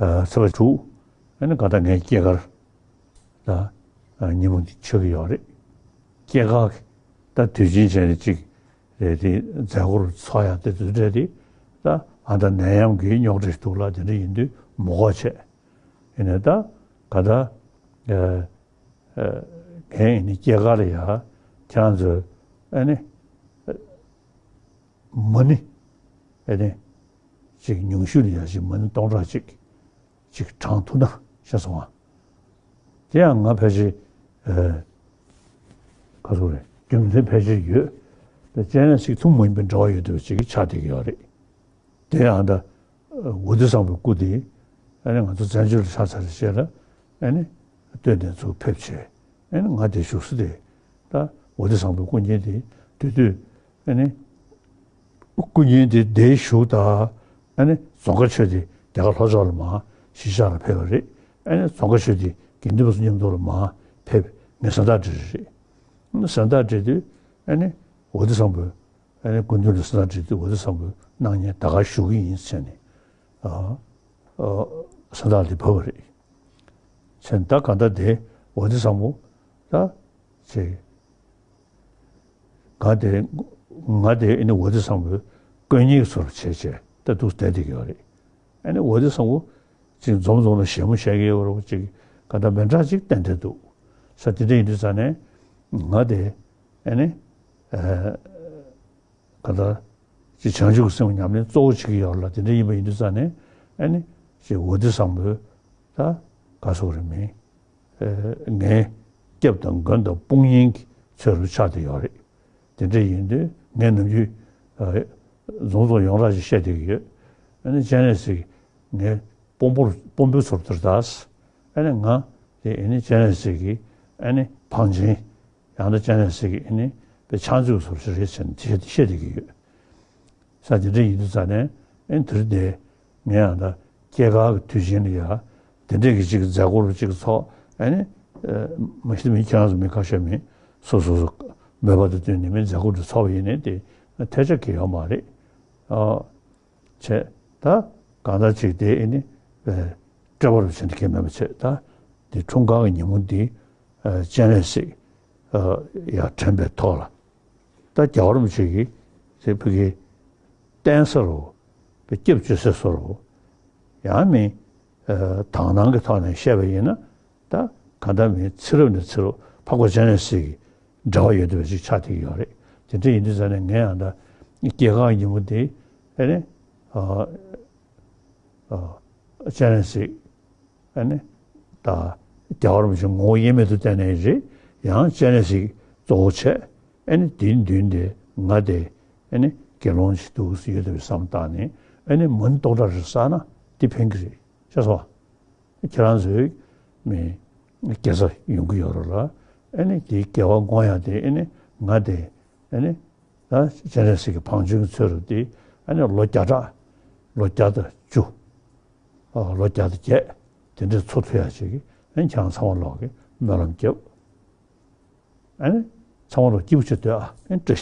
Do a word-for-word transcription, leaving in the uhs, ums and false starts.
ཚེས་པ་དྲུག་ཨ་ནི་ག་ད་ངའི་སྐྱེས་སྐར་ད་ཉིན་མོ་འདི་ཆགས་ཀྱི་ཡོད་རེད། སྐྱེས་སྐར་གྱི་ད་དུས་ཆེན་བྱས་ནས་གཅིག་རེད། དེ་མཛད་སྒོར་ཚོགས་ཡག་དེ་དུས་འདྲ་དེ་ད་ཨ་ད་ནད་ཡམས་ཀྱི་རྙོག་དྲ་ཞིག་འདུག་ལ། དེ་འདྲ་ཡིན་དུས་མ་དགོས་བྱས། ཡིན་ནའི་ད་ག་ད་ངའི་ཨ་ནི་སྐྱེས་སྐར་ལ་ཡ་ཁྱེད་རང་ཚོས་ཨ་ནི་མ་ཎི་ཨ་ནི་ཅིག་ཉུང་ཤོས་ལ་ཡ་ཅིག་མ་ཎི་སྟོང་ཕྲག་གཅིག་ཅིག་བགྲང་ཐུབ་ན་ཤེས་སོང་ང་། དེ་ཡང་ང་ཕལ་ཆེར་ཨ་ག་ཚོད་རེད། རྒྱུ་མཚན་ཕལ་ཆེར་ཡོད། དེ་སྤྱན་རས་གཟིགས་ཐུན་མོང་མ་ཡིན་པའི་འབྲེལ་བ་ཡོད་བསྡད་པ་ཅིག་ཆགས་བསྡད་ཀྱི་ཡོད་རེད། དེ་ཡང་ད་ཝ་ཏི་བཟང་པོའི་སྐུ་དེ་ཨ་ནི་ང་ཚོ་བཙན་བྱོལ་ལ་ཆགས་ཚར་རྗེས་ལ་ཨ་ནི་སྟོད་ནས་ཚུར་ཕེབས་བྱས་ཨ་ནི་ང་དེ་བཞུགས་ས་དེ་ད་ཝ་ཏི་བཟང་པོའི་སྐུ་བརྙན་དེ་དེ་དུས་ཨ་ནི་སྐུ་བརྙན་དེ་དེ་བཞུགས་ད་ཨ་ནི་རྫོང་དཀར་ཆོས་སྡེ་རྒྱ་གར་ལྷོ་ཕྱོགས་ལ་མར་གཞིས་ཆགས་ལ་ཕེབས་པ་རེད། ཨ་ནི་རྫོང་དཀར་ཆོས་སྡེ་དགེ་འདུན་པ་ཚོ་མཉམ་དུ་ལ་མར་ཕེབས་ངས་གཟེངས་རྟགས་སྤྲད་རེད། གཟེངས་རྟགས་སྤྲད་དུས་ཨ་ནི་ཝ་ཏི་བཟང་པོས་ཨ་ནི་སྐུ་མདུན་ལ་གཟེངས་རྟགས་སྤྲད་དུས་ཝ་ཏི་བཟང་པོས་གནང་མཁན་ད་ག་བཞུགས་ཀྱི་ཡིན་ཟེར་ནས་ཨ་ཨ་གཟེངས་རྟགས་དེ་ཕུལ་བ་རེད། ཟེར་ནས་ད་ག་ད་དེ་ཝ་ཏི་བཟང་པོ་ད་ཅེ་ང་དེ་ང་དེ་ཨ་ནི་ཝ་ཏི་བཟང་པོའི་དཀོན་གཉེར་ཚོར་བྱས་བྱས་ད་འདུག་བསྡད་བསྡད་ཀྱི་ཡོད་རེད། ཨ་ནི་ཝ་ཏི་བཟང་པོ་ཅིག་འཛོམས་འཛོམས་ལ་བཞད་མོ་བཞད་ཀྱི་ཡོད་རེད་ཅིག་ག་ད་མི་འདྲ་ཅིག་བསྟན་བསྡད་འདུག་ས། དེ་འདྲ་ཡིན་དུས་ཙང་ནས་ང་དེ་ཨ་ནི་ཨ། ག་ད་ཅིག་བྱང་ཆུབ་ཀྱི་སེམས་ཉམས་ལེན་གཙོ་བོ་བྱེད་ཀྱི་ཡོད་ལ། དེ་འདྲ་ཡིན་པ་ཡིན་དུས་ཙང་ནས་ཨ་ནི་ཅིག་ཝ་ཏི་བཟང་པོས་ད་ག་སོགས་རེད་མིན་ངའི་སྐྱབས་དང་མགོན་དང་དཔུང་གཉེན་གྱི་ཚུལ་དུ་ཆགས་བསྡད་ཡོད་རེད། དེ་འདྲ་ཡིན་དུས་ངས་ནམ་རྒྱུན་རྫོང་རྫོང་ཡོངས་གྲགས་ཅིག་བཤད་བསྡད་ཀྱི་ཡོད། ཨ་ནི་སྤྱན་རས་གཟིགས་ངའི་དཔོན་པོར་དཔོན་པོའི་ཚུལ་དུ་ད་ཨ་ནི་ང་དེ་ཨ་ནི་སྤྱན་རས་གཟིགས་ཀྱི་ཨ་ནི་བང་ཆེན། ཡང་ན་སྤྱན་རས་གཟིགས་ཀྱི་ཨ་ནི་དཔེ་ཕྱག་མཛོད་ཟུར་ཞིག་རེད་ཟེར་ནས་དེ་བཤད་བསྡད་ཀྱི་ཡོད། ས་དེ་འདྲ་ཡིན་དུས་ཙང་ནས་ཨ་ནི་དེ་རིང་དེ་ངས་ཡང་ད་སྐྱེས་སྐར་གྱི་དུས་ཆེན་ལ་ཡ་དེ་འདྲས་ཀྱི་ཅིག་མཛད་སྒོ་རུ་ཅིག་ཚོགས་ཨ་ནི་མ་གཞི་མི་ཁྱེད་རང་ཚོ་མི་ཁ་ཤས་མི་སོ་སོ་སོ་མོས་པ་དང་བསྟུན་ནས་མི་མཛད་སྒོ་རུ་ཚོགས་པ་ཡིན་ནའི་དེ་ཐལ་ཆ་གང་ཡང་ཡོད་མ་རེད། ཨ། བྱས། ད་གང་ལྟར་ཅིག་དེ་ཨ་ནི་སྤྲད་པ་རུ་བྱས་ནས་ཁྱད་མེད་པ་བྱས། ད་དེ་འཁྲུངས་སྐར་གྱི་ཉིན་མོ་འདི་སྤྱན་རས་གཟིགས་ཡར་དྲན་པའི་ཐོག་ལ་ད་རྒྱལ་བ་རིན་པོ་ཆེ་གིས་དེ་བོད་ཀྱི་བསྟན་ས་རུ་སྐྱབས་བཅོལ་ས་སུ་རུ་ཡང་མིན་དག་སྣང་གི་ཐོག་ནས་བཤད་པ་ཡིན་ན། ད་གང་ལྟར་མིན་ཚེ་རབས་ནས་ཚེ་རབས་འཕགས་པ་སྤྱན་རས་གཟིགས་ཀྱི་འབྲེལ་བ་ཡོད་བསྡད་པ་ཞིག་ཆགས་བསྡད་ཀྱི་ཡོད་རེད། དེ་འདྲ་ཡིན་དུས་ཙང་ནས་ངས་ཡང་ད་སྐྱེས་སྐར་ཉིན་མོ་དེ་ཨ་ནི་ཨ་ཨ་སྤྱན་རས་གཟིགས་ཨ་ནི་ད་རྒྱལ་བ་རིན་པོ་ཆེ་ངོ་བོ་དབྱེར་མེད་དུ་བསྟན་ནའི་རེད། ཡང་སྤྱན་རས་གཟིགས་གཙོ་བོ་བྱས་ཨ་ནི་དེའི་མདུན་དེ་ང་དེ་ཨ་ནི་དགེ་སློང་ཞིག་འདུག་ཡོད་བསྡད་པའི་བསམ་བཏང་ནས་ཨ་ནི་མ་ཎི་སྟོང་ཕྲག་རེ་བསགས་ན་དེ་ཕན་གྱི་རེད། ཤེས་སོང་། ཁྱེད་རང་ཚོའི་མི་དགེ་རྩ་ཡོང་གི་ཡོད་རེད་ལ། ཨ་ནི་དེའི་དགེ་བ་བསྔོ་ཡག་དེ་ཨ་ནི་ང་དེ་ཨ་ནི་ད་སྤྱན་རས་གཟིགས་ཀྱི་བང་ཆེན་གྱི་ཚུལ་དུ་དེ་ཨ་ནི་ལོ་བརྒྱ་ཕྲག་ལོ་བརྒྱ་དང་བཅུ། ལོ་བརྒྱ་དང་བརྒྱད་དེ་འདྲའི་འཚོ་ཐུབ་ཡག་ཅིག་གི་ཨ་ནི་ཁྱེད་རང་ཚང་མ་ལོག་གི་སྨོན་ལམ་རྒྱབ། ཨ་ནི་ཚང་མ་ལོག་སྐྱིད་པོ་བྱེད་སྡོད་ཨ། ཨ་ནི་བཀྲ་